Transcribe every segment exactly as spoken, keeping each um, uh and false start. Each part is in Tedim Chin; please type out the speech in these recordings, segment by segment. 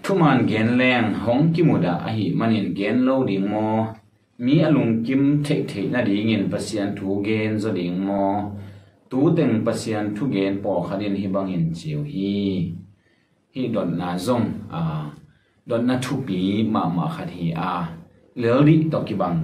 Thuman gen leng hong kimudah ahih manin gen lo ding maw? Mi a lungkim theihtheih nadingin Pasian thu gen zaw ding maw? Tuteng Pasian thugen pawlkhat in hih bangin ci uh hi. Hih dotna zong a, dotna thupi mahmah khat hi a, lel dih tawh kibang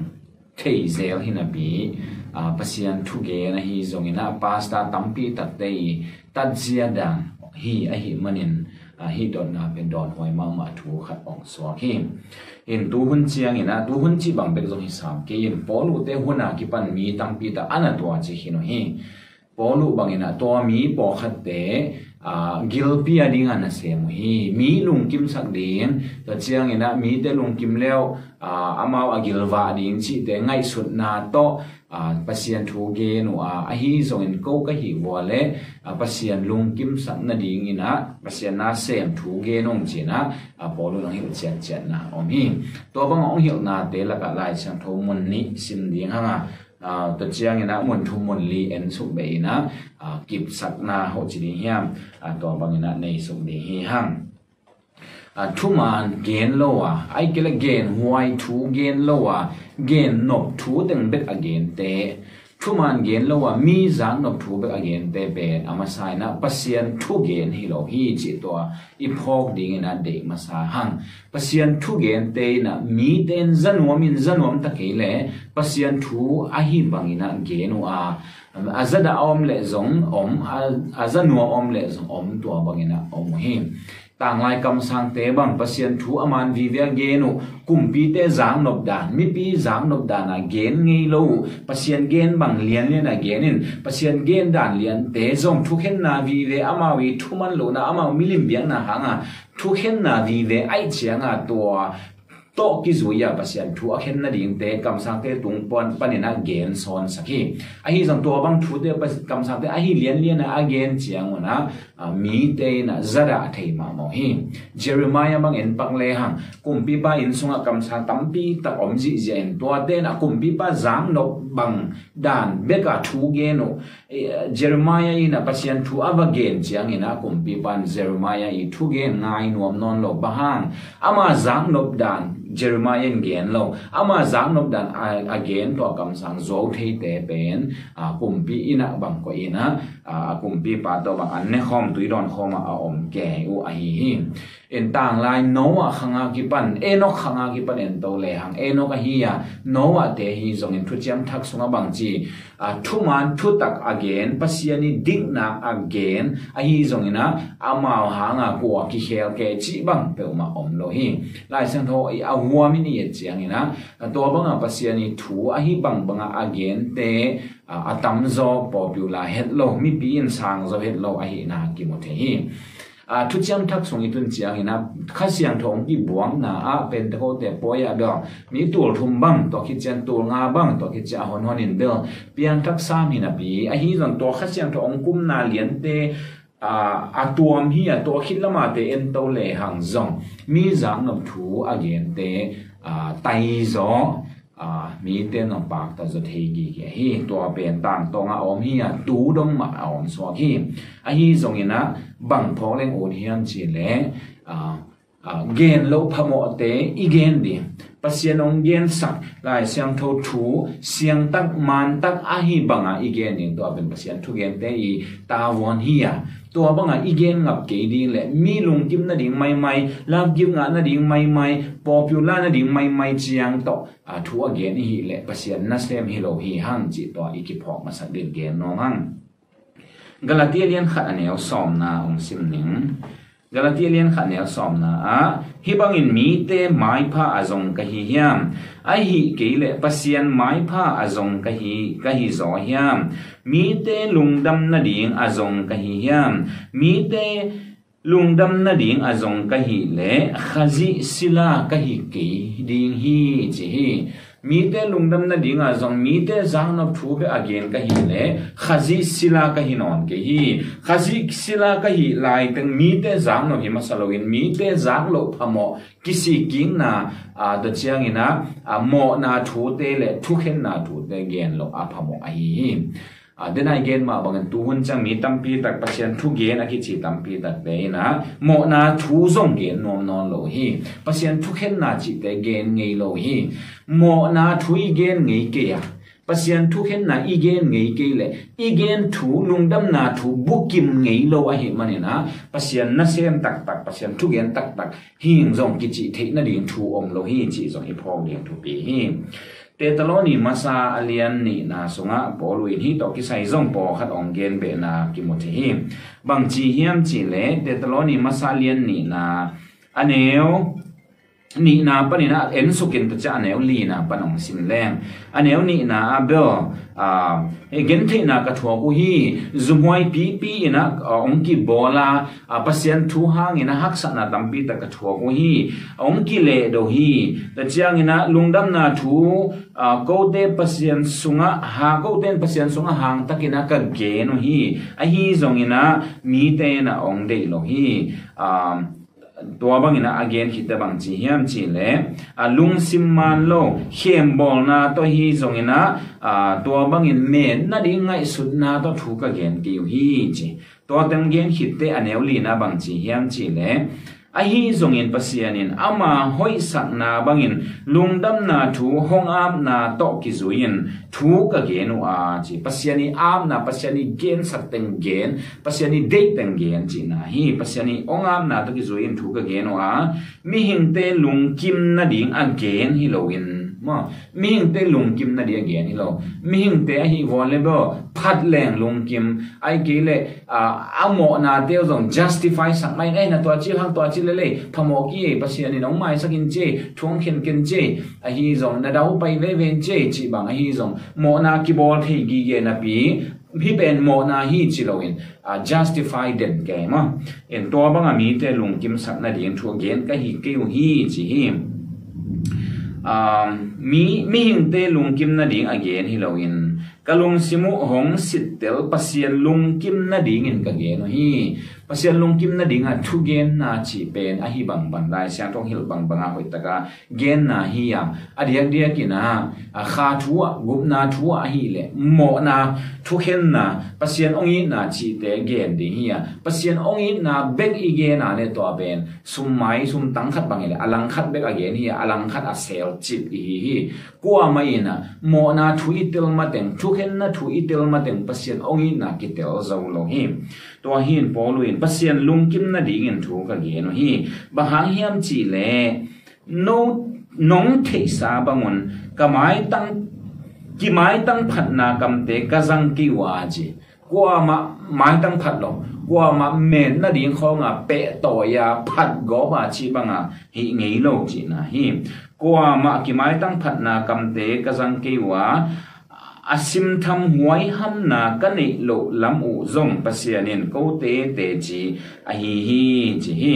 thei zel hi napi, a, Pasian thugen ahi zongin a, pastor tampi takte i tatzia dan hi ahih manin, a, hih dotna pen dawnhuai mahmah thu khat ong suak hi. In tuhun ciangin a, tuhun cih bang bek zong hi sam kei in, Paul uh te hun a kipan mi tampi tak a na tua ci khin uh hi. Paul uh bangin a, tua mi pawlkhatte, a, gilpi a ding a na sem uh hi. Mi lungkimsak ding, tua ciangin a, mite lungkim leuh, a, amau a gilvah ding cihte ngaihsutna tawh, a, Pasian thu gen uh a, ahi zongin ko ka hih vua le, a, Pasian lungkimsak nadingin a, Pasian na sem thu gen ong cin a, a, Paul uh ong hilh ciatciatna om hi. Tua bang ong hilhnate lakah Lai Siangtho mun nih sim ding hang a, a, tua ciangin a mun thum mun li en suk beh in a, a, kipsakna hoh ci ding hiam, a, tua bangin a nei suk ding hi hang. A, thuman gen lo a, ai kei le genhuai thu gen lo a, gen nop thu teng bek a gente, thuman gen lo a, mi zak nop thu bek a gente pen a masa in a Pasian thugen hi lo hi cih tua i phawk dingin a deih masa hang. Pasian thugente in a mite in zanuam in zanuam ta kei le Pasian thu ahi bangin a gen uh a, a zadah a om leh zong om, a, a zanuam a om leh zong om, tua bangin a om uh hi. Tanglai kamsangte bang Pasian thu a man vive a gen uh, kumpite zaknop dan, mipi zaknop dan a gen ngei lo uh, Pasian gen bang lianlian a gen in, Pasian gen dan liante zong thukhenna vive, amau i thuman lohna, amau milim biakna hanga thukhenna vive aih cianga tua tawh kizui a Pasian thu a khen nadingte kamsangte tung pan, panin a gen sawnsak hi. Ahi zong tua bang thute pas-, kamsangte ahi lianlian a a gen ciangun a, a, mite in a zadah thei mahmah uh hi. Jeremiah bang en pak lehang, kumpipa inn sungah kamsang tampi tak om zihziah in, tuate in a kumpipa zaknop bang dan bek a thu gen uh. Eh, Jeremiah in a Pasian thu a va gen ciangin a kumpipa in Jeremiah i thugen ngai nuam nawn lo, bang hang ama zaknop dan Jeremiah in gen lo, ama zaknop dan a, a gen tua kamsang zuau theite pen, a, kumpi in a bang koih in a, a, a kumpipa tawh bang an ne khawm, tui dawn khawm a, a om kei uh ahi hi. In tanglai Noah khanga kipan, Enoch khanga kipan en to lehang, Enoch ahi a, Noah te hi zongin Thuciam Thak sungah bang ci, a, thuman thutak a gen, Pasian i dikna a gen, ahi zongin a, amau hanga kua kikhel kei cih bang peuhmah om lo hi. Lai Siangtho i a huamin i et ciangin a, a, tua banga Pasian i thu ahi bangbanga a gente, a, a tamzaw popular het lo, mipi in sangzaw het lo ahihna kimu thei hi. A, Thuciam Thak sung i tun ciangin a, Kha Siangtho hong kibuakna ah Pentecost te pawi ah bel mi tul thum bang, tua khit ciang tul nga bang, tua khit ciang a honhon in bel piangthak sam hi napi, ahi zong tua Kha Siangtho hong kumna liante, a, a tuam hi a, tua khit lamate en to lehang zong mi zaknop thu a gente, a, taizaw, a, mite nong pakta zaw thei gige hi. Tua pen tangtawng a om hi a, tu dong mah a om suak hi. Ahi zongin a bang phawk leng ut hiam cih leh, a, a, gen loh phamawhte i gen ding, Pasian hong gensak Lai Siangtho thu siangtak mantak ahi banga i gen ding, tua pen Pasian thugente i tavuan hi a, tua banga i gen ngap kei ding le mi lungkim nading maimai, love gift ngah nading maimai, popular nading maimai ciang tawh, a, thu a gen i hih leh Pasian nasem hi lo hi hang cih tua i kiphawk masak ding gen nuam hang. Galatia lian khat a neu sawmna hong sim ning. Galatia lian khat neu sawmna ah, hih bangin mite maipha a zong ka hi hiam? Ahi kei leh Pasian maipha a zong ka hi, ka hi zaw hiam? Mite lungdam nading a zong ka hi hiam? Mite lungdam nading a zong ka hih leh Khazih sila ka hi kei ding hi, ci hi. Mite lungdam nading a zong, mite zaknop thu bek a gen ka hih leh Khazih sila ka hi nawn kei hi. Khazih sila ka hih laiteng mite zaknop hi masa loin, mite zak loh phamawh, kisik kikna, a, tua ciangin a, a, mawhna thute le thukhenna thute gen loh a phamawh ahi hi. A, den a i gen mah bangin tuhun ciang mi tampi tak Pasian thu gen a kici tampi takte in ah mawhna thu zong gen nuam nawn lo hi. Pasian thukhenna cihte gen ngei lo hi. Mawhna thu i gen ngei kei a, Pasian thukhenna i gen ngei kei leh i gen thu, lungdamna thu bukim ngei lo ahih manin ah Pasian nasem taktak, Pasian thugen taktak hing zong kicih theih nading thu om lo hi cih zong i phawk ding thupi hi. Thesalonika masa a lian nihna sungah Paul in hih tawh kisai zong pawlkhat hong gen behna kimu thei hi. Bangci hiam cihleh Thesalonika masa a lian nihna a neu nihna panin ah en sukin tua ciang a neu lina pan hong sim leng. A neu nihna ah bel, a, e, gentheihna ka thuak uh hi. Zumhuai pipi in ah, a, hong kibawl a, a, Pasian thu hangin ah haksatna tampi tak ka thuak uh hi. Hong kilehdo hi. Tua ciangin ah lungdamna thu, a, kote Pasian sungah ha, kote in Pasian sungah hangtakin ah ka gen uh hi. Ahi zongin ah mite in ah hong deih lo hi. A, tua bangin ah a gen khitte bangci hiam cihleh, a, lungsim man lo khembawlna tawh hi zongin ah, a, tua bangin men nading ngaihsutna tawh thu ka gen kei uh hi ci. Tua teng gen khitte a neu lina bangci hiam cihleh, ahi zongin Pasian in ama hoihsakna bangin lungdamna thu hong apna tawh kizui-in thu ka gen uh a ci. Pasian i apna, Pasian i gensak teng gen, Pasian i deih teng gen cihna hi. Pasian i hong apna tawh kizui-in thu ka gen uh a, mihingte lungkim nading a gen hi loin, maw, mihingte lungkim nading a gen hi lo. Mihingte ahi vua le baw, phat leng lungkim, ahih kei leh, a, a mawhnate uh zong justify sak mai in, ei, na tua ci hang, tua ci lelei phamawh kei, Pasian in hong maisak in ci, thu hong khen ken ci, ahi zong na daupai veve in ci, cih bang ahi zong mawhna kibawl thei gige napi, hih pen mawhna hi ci loin, a, justify den kei maw. En tua banga mite lungkimsak nading thu a gen ka hi kei uh hi ci hi. A, mi, mihingte lungkim nading a gen hi loin, ka lungsim uh hong sittel Pasian lungkim nadingin ka gen uh hi. Pasian lungkim nadinga thugenna cih pen ahi bangbang, Lai Siangtho hong hilh bangbanga hoihtaka genna hi a, a diakdiakin ah, a, kha thu ah, gupna thu ah ahih leh mawhna thukhenna, Pasian hong itna cihte gen ding hi a, Pasian hong itna bek i gen a leh tua pen sum mai sum tang khat bang hi leh a langkhat bek a gen hi a, a langkhat a selcip i hi hi. Kuamah in ah mawhna thu i tel mateng, thukhenna thu i tel mateng Pasian hong itna kitel zo lo hi. Tua hi in Paul in Pasian lungkim nadingin thu ka gen uh hi. Bang hang hiam cihleh, no, nong theihsa bangun ka maitang, kimaitang phatna kamte ka zang kei uh a ci. Kuamah maitang phat lo, kuamah men nading khawnga pehtawi a phat gawp a cih banga hih ngei lo cihna hi. Kuamah kimaitang phatna kamte ka zang kei uh a, a simtham huaihamna ka neih loh lam uh zong Pasian in kote teci ahi hi ci hi.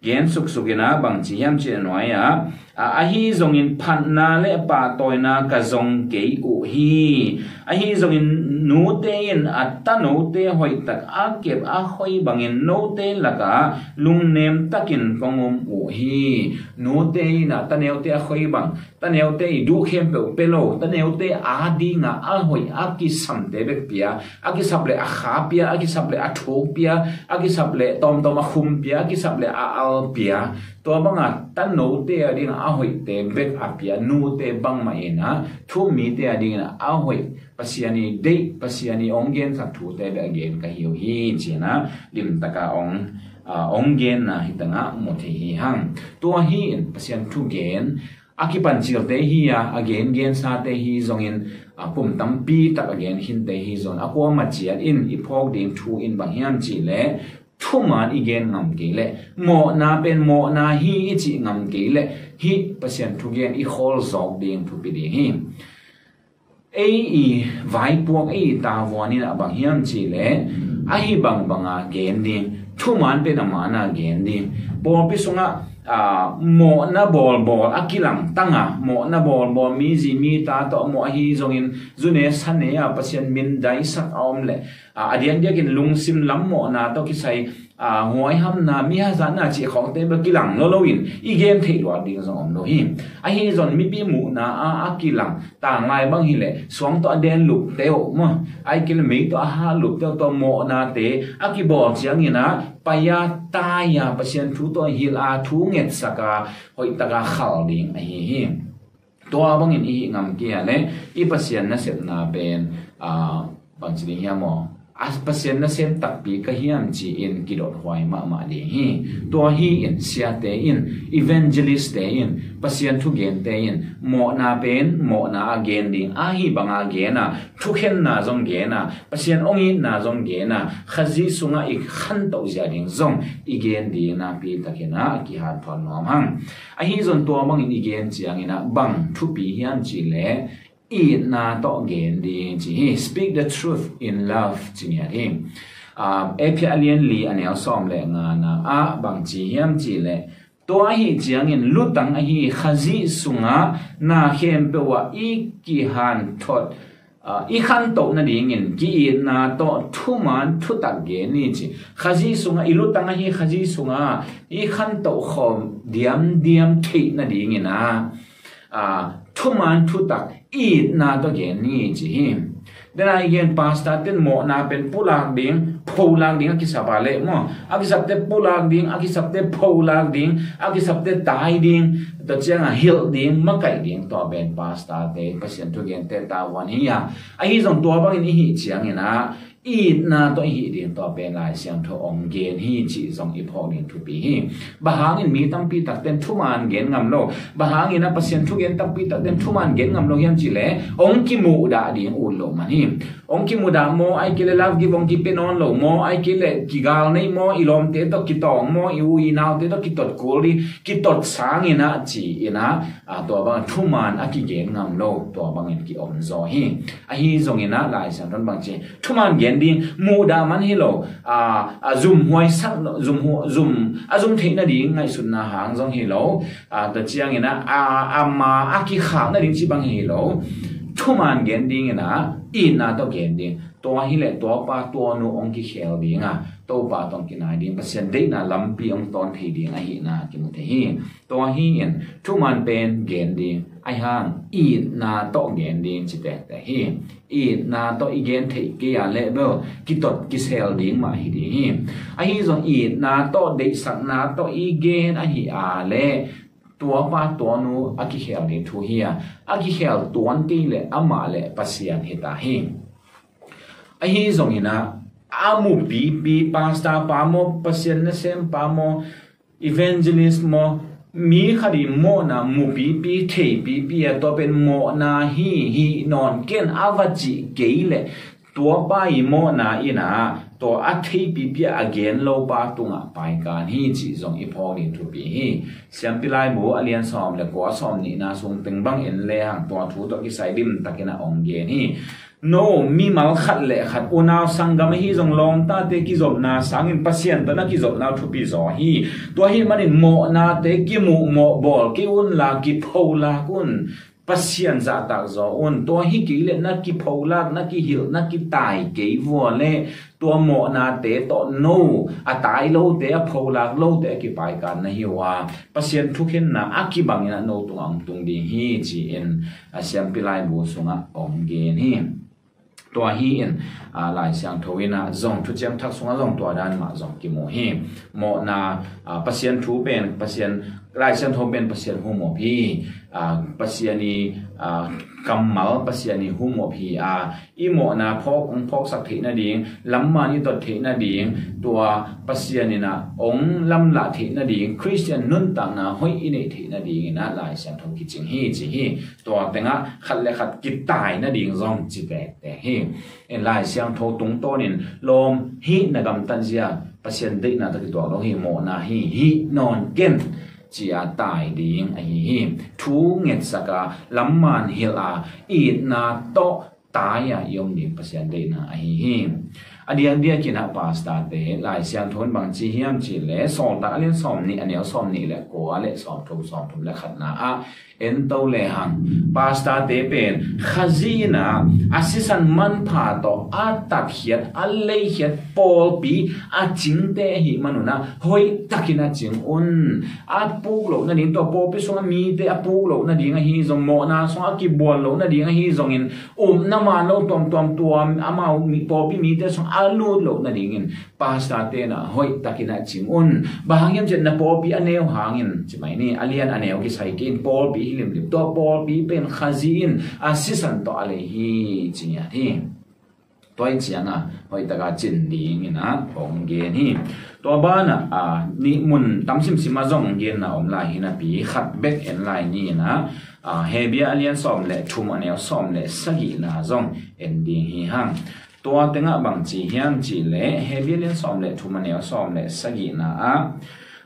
Gen suksuk in ah bangci hiam cih leh nuai ah, a, ahi zongin phatna le pahtawina ka zong kei uh hi. Ahi zongin nute in a tanote hoihtak a kep a khoi bangin note lakah lungnem takin kong um uh hi. Nute in a taneute a khoi bang, taneute i duh khempeuh pia lo, taneute adinga a hoih a kisamte bek pia, a kisap leh a kha pia, a kisap leh a thuk pia, a kisap leh tawmtawm a khum pia, a kisap leh a al pia. Tua banga tanote adinga a hoihte bek a pia, nute bangmah in ah thu-um mite adingin ah a hoih, Pasian i deih, Pasian i hong gensak thute bek a gen ka hi uh hi ci-in ah limtaka hong, a, hong genna hih tangah mu thei hi hang. Tua hi in Pasian thugen a kipancilte hi a, a gengensate hi zongin, a, kum tampi tak a gen khinte hi zongin a kuamah ciat in i phawk ding thu in bang hiam cihleh, thuman i gen ngam kei leh, mawhna pen mawhna hi i cih ngam kei leh, hih Pasian thugen i khawl zawk ding thupi ding hi. Ei i vaipuak, ei i tavuan in ah bang hiam cihleh, ahi bangbanga gen ding, thuman pen a mana gen ding. Pawlpi sungah, a, mawhna bawlbawl a kilangtanga, mawhna bawlbawl, mi zi mi ta tawh mawh ahi zongin, zune sane a Pasian min daisak a om leh, a, a diakdiakin lungsim lam mawhna tawh kisai, a, huaihamna, mi hazatna cih khawngte bek kilang lo loin i gen theih luat ding zong om lo hi. Ahi zong mipi muhna a a kilang tanglai bang hileh suang tawh a den lupte uh maw, ai kei le mei tawh a ha lupte uh tawh mawhnate a kibawl ciangin ah pai-a tai-a Pasian thu tawh hilh a thu ngetsak a hoihtaka khal ding ahi hi. Tua bangin i hih ngam kei a le i Pasian nasepna pen, a, bangci ding hiam aw? A, Pasian nasem takpi ka hiam ci-in kidot huai mahmah ding hi. Tua hi in siate in, evangelist-te in, Pasian thugente in mawhna pen mawhna a gen ding, ahi banga gen a, thukhenna zong gen a, Pasian hong itna zong gen a, Khazih sungah i khantoh zia ding zong i gen ding nakpi takin a kihanphuan nuam hang. Ahi zong tua bangin i gen ciangin ah bang thupi hiam cih leh itna tawh gen ding ci hi. Speak the truth in love ci ngiat hi. A, Efesa a lian li a neu sawm le ngana ah bang ci hiam cih leh, tua ahi ciangin lutang ahi Khazih sungah na khempeuh ah i kihanthot, a, i khantoh nadingin ki-itna tawh thuman thutak gen ni ci. Khazih sungah i lutang ahi Khazih sungah i khantoh khawm diamdiam theih nadingin ah, a, thuman thutak itna tawh gen ni ci hi. Dena i gen pastor ten mawhna pen pulak ding, pholak ding a kisap a leh maw, a kisapte pulak ding, a kisapte pholak ding, a kisapte tai ding, tua ciangah hilh ding, makaih ding, tua pen pastor-te Pasian thugente tavuan hi a. Ahi zong tua bangin i hih ciangin ah itna tawh i hih ding tua pen Lai Siangtho hong gen hi cih zong i phawk ding thupi hi. Bang hangin mi tampi takten thuman gen ngam lo, bang hangin a Pasian thugen tampi takten thuman gen ngam lo hiam cih leh hong kimuhdah ding ut loh man hi. Hong kimuhdah maw, ai kei le love gift hong kipia nawn lo maw, ai kei le kigal nei maw, i lawmte tawh kitawng maw, i u i naute tawh kitot kul ding, kitot sangin ah ci-in ah, a, tua bang thuman a kigen ngam lo, tua bangin ki-om zaw hi. Ahi zongin ah Lai Siangtho in bang ci, thuman gen ding, muhdah man hi lo, a, a zum huai sak lo, zum hu-, zum, a zum theih nading ngaihsutna hang zong hi lo, a, tua ciangin ah, a, ama a kikhak nading ci bang hi lo, thuman gen dingin ah itna tawh gen ding. Tua hileh tuapa tuanu hong kikhel ding a, Topa tawh kinai ding, Pasian deihna lampi hong tawn thei ding ahihna kimu thei hi. Tua hi in thuman pen gen ding, ahi hang itna tawh gen ding ci tektek hi. Itna tawh i gen theih kei a leh bel kitot kisel ding mah hi ding hi. Ahi zong itna tawh, deihsakna tawh i gen ahi a leh tuapa tuanu a kikhel ding thu hi a, a kikhel tuan kei leh amah leh Pasian hi ta hi. Ahi zongin ah a mupipi pastor pa maw, Pasian nasem pa maw, evangelist maw, mi khat i mawhna mupipi theipipi a, tua pen mawhna hi, hih nawn ken a va cih kei leh tuapa i mawhna in ah tua a theipipi a gen lo pa tungah paikan hi cih zong i phawk ding thupi hi. Siampi Laibu a lian sawm le kua, sawm nihna sung teng bang en lehang tua thu tawh kisai limtakin a hong gen hi. No, mimal khat le khat, unau sanggam ahi zong lawmtate kizopna sangin Pasian tawh na kizopna thupi zaw hi. Tua ahih manin mawhnate kimuh mawh bawl kei unla, kipholak un, Pasian zahtak zaw un. Tua hi kei leh na kipholak, na kihilh, na kitai kei vua leh tua mawhnate tawh no a tai lote, a pholak lote a kipaikan na hi uh a, Pasian thukhenna a kibangin ah no tungah hong tung ding hi ci-in a Siampi Laibu sungah hong gen hi. Tua hi in, a, Lai Siangtho in ah zong Thuciam Thak sungah zong tua dan mah zong kimu hi. Mawhna, a, Pasian thu pen, Pasian, Lai Siangtho pen Pasian humop hi. A, Pasian i, a, kammal, Pasian i humop hi a, i mawhna phawk, hong phawksak theih nading, lamman i tot theih nading, tua Pasian in ah hong lamlah theih nading, Khristian nuntakna hoih i neih theih nadingin ah Lai Siangtho kicing hi ci hi. Tua tengah khat le khat kitai nading zong ci tektek hi. En, Lai Siangtho tungtawnin lawm hihna gamtat zia, Pasian deihna tawh kituak lo hi, mawhna hi, hih nawn ken ci-a tai ding ahi hi. Thu ngetsak a, lamman hilh a, itna tawh tai-a i om ding Pasian deihna ahi hi. A diakdiakin ah pastorte Lai Siangtho in bang ci hiam cih leh Sawltak a lian sawm nih a neu sawm nih le kua le sawm thum, sawm thum le khatna ah en to lehang pastorte pen Khazih in ah a sisan manpha tawh a tatkhiat, a leikhiat pawlpi a cingte ahih manun ah hoihtakin a cing un. A puk loh nading, tua pawlpi sungah mite a puk loh nading ahi zong, mawhna sungah a kibuan loh nading ahi zongin, upna man lo tuamtuam tua amau mi, pawlpi mite sung a lut loh nadingin pastorte in ah hoihtakin a cing un. Bang hang hiam cih leh na pawlpi a neu hangin, ci mai ni, a lian a neu kisai kei in, pawlpi hi limlim. Tua pawlpi pen Khazih in a sisan tawh a lei hi, ci ngiat hi. Tua hi ciangah hoihtaka cin dingin ah hong gen hi. Tua banah, a, nih mun tam simsim ah zong genna om lai hi napi khat bek en lai ni in ah, a, Hebru a lian sawm le thum a neu sawm le sagihna zong en ding hi hang. Tua tengah bang ci hiam cih leh Hebru a lian sawm le thum a neu sawm le sagihna ah,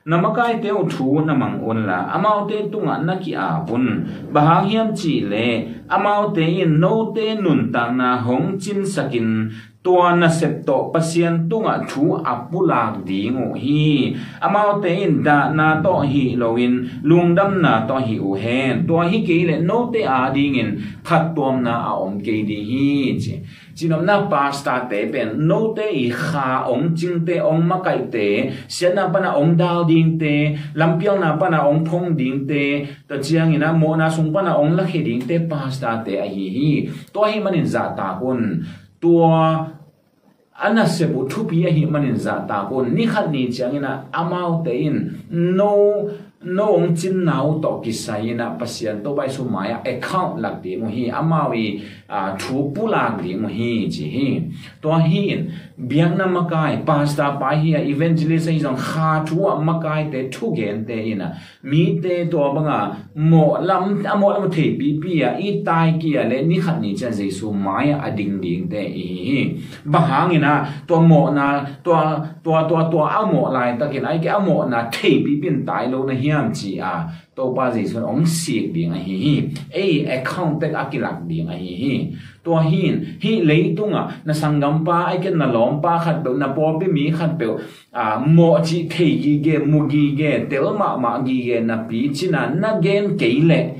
na makaite uh thu na mang unla, amaute tungah na ki-ap un. Bang hang hiam cih leh amaute in note nuntakna hong cinsakin tua nasep tawh Pasian tungah thu a pulak ding uh hi. Amaute in dahna tawh hih loin lungdamna tawh hih uh hen. Tua hi kei leh note adingin phattuamna a om kei ding hi, ci. Cinopna pastorte pen note i kha ong cingte, ong makaihte, siatna pana ong dal dingte, lampialna pana ong phong dingte, tua ciangin ah mawhna sung pana ong lakhia dingte pastorte ahi hi. Tua ahih manin zahtak un. Tua a nasep uh thupi ahih manin zahtak un. Ni khat ni ciangin ah amaute in no, no ong cinna uh tawh kisai in ah Pasian Topa Jesu mai-ah account lak ding uh hi. Amau i, a, thu pulak ding uh hi, ci hi. Tua hi in biakna makai, pastor pa hi a, evangelist ahi zong, kha thu a makaite, thugente in ah mite tua banga mawhlam, a mawhlam theipipi a i tai kei a leh ni khat ni ciang Jesu mai-ah a ding dingte i hi hi. Bang hangin ah tua mawhna, tua, tua, tua, tua a mawh laitakin, ahih kei a mawhna theipipi in tai lo na hiam ci a, Topa Jesu in ong sik ding ahi hi. Ei account tek a kilak ding ahi hi. Tua hi in, hih leitungah na sanggampa, ahih kei na lawmpa khatpeuh, na pawlpi mi khatpeuh, a, mawh cih thei gige, mu gige, tel mahmah gige napi cin a na gen kei leh,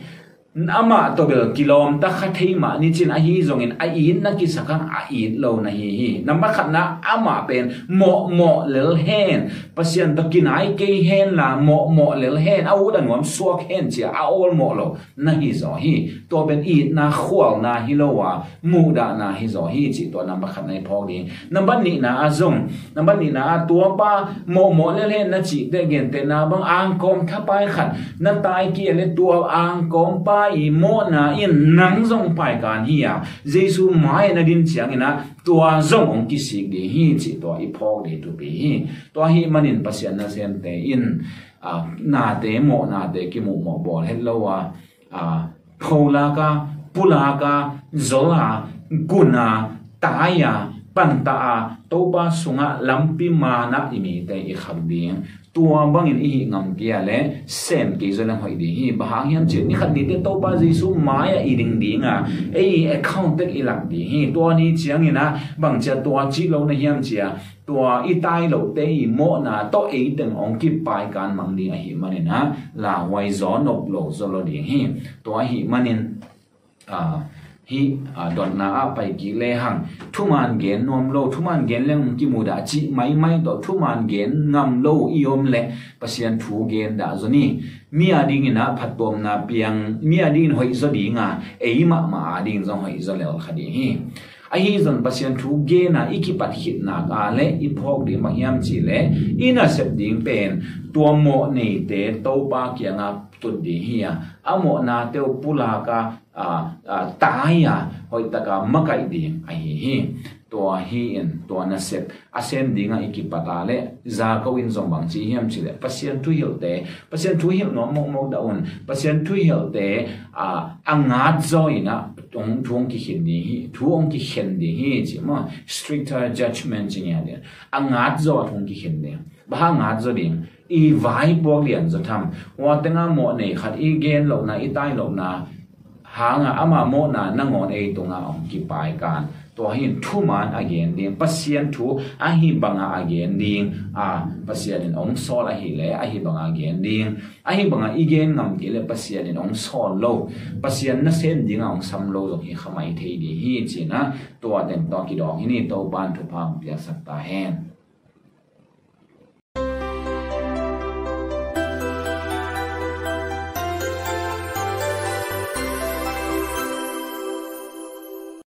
amah tawh bel kilawmta kha thei mah ni cin, ahi zongin a it na kisak hang a it lo na hi hi. Nambat khatna, amah pen mawhmawh lel hen, Pasian tawh kinai kei hen la, mawhmawh lel hen, a ut a nuam suak hen ci a a awlmawh lo na hi zaw hi. Tua pen itna khualna hi lo a, muhdahna hi zaw hi cih tua nambat khatna i phawk ding. Nambat nihna ah zong, nambat nihna ah tua pa mawhmawh lel hen na cihte gentehna bang angkawm thapai khat na tai kei a leh tua angkawmpa i mawhna in nang zong paikan hi a, Jesu mai na din ciangin ah tua zong ong kisik ding hi cih tua i phawk ding thupi hi. Tua ahih manin Pasian nasemte in, a, nate, mawhnate kimuhmawh bawl het lo a, a, pholak a, pulak a, zol a, kun a, tai a, panta a, Topa sungah lampi man ah i mite i khak ding. Tua bangin i hih ngam kei a leh sem kei zaw leng hoih ding hi. Bang hang hiam cih leh ni khat ni teh Topa Jesu mai-ah i ding ding a, ei account tek i lak ding hi. Tua ni ciangin ah bang ci a tua cih lo na hiam ci a, tua i tai lohte i mawhna tawh eiteng ong kipaikan mang ding ahih manin ah, lauhuai zaw nop lo zaw lo ding hi. Tua ahih manin, a, hih, a, dotna ah pai kik lehang, thuman gen nuam lo, thuman gen leng kimudah cih maimai tawh thuman gen ngam lo i om leh Pasian thu gen dah zaw ni. Mi a dingin ah phattuamna piang, mi a dingin hoih zaw ding a, ei mahmah a dingin zong hoih zaw lel kha ding hi. Ahi zong Pasian thu gen a i kipat khitna ah leh i phawk ding bang hiam cih leh, i nasep ding pen tua mawh neite Topa kiangah tut ding hi a, a mawhnate uh pulak a, a, a, tai a, hoihtaka makaih ding ahi hi. Tua hi in, tua nasep a sem dingah i kipat a leh, Jakob in zong bang ci hiam cih leh, Pasian thuhilhte, Pasian thuhilh nuam mawkmawk dah un, Pasian thuhilhte, a, a ngat zaw in ah, thu hong kikhen ding hi, thu hong kikhen ding hi, ci maw, stricter judgment ci ngiat ding. A ngat zaw a thu hong kikhen ding. Bang hang a ngat zaw ding? I vaipuak lian zaw tham. Hua tengah mawh nei khat i gen lohna, i tai lohna, hangah ama mawhna nangawn ei tungah hong kipaikan. Tua hi in thuman a gen ding, Pasian thu ahi bangah a gen ding. A, Pasian in hong sawl ahileh ahi bangah a gen ding. Ahi bangah i gen ngam kei leh Pasian in hong sawl lo, Pasian nasem dingah hong sam lo zong hi kha mai thei ding hi ci-in ah, tua teng tawh kidawng hi ni. Topa'n thupha hong piaksak ta hen.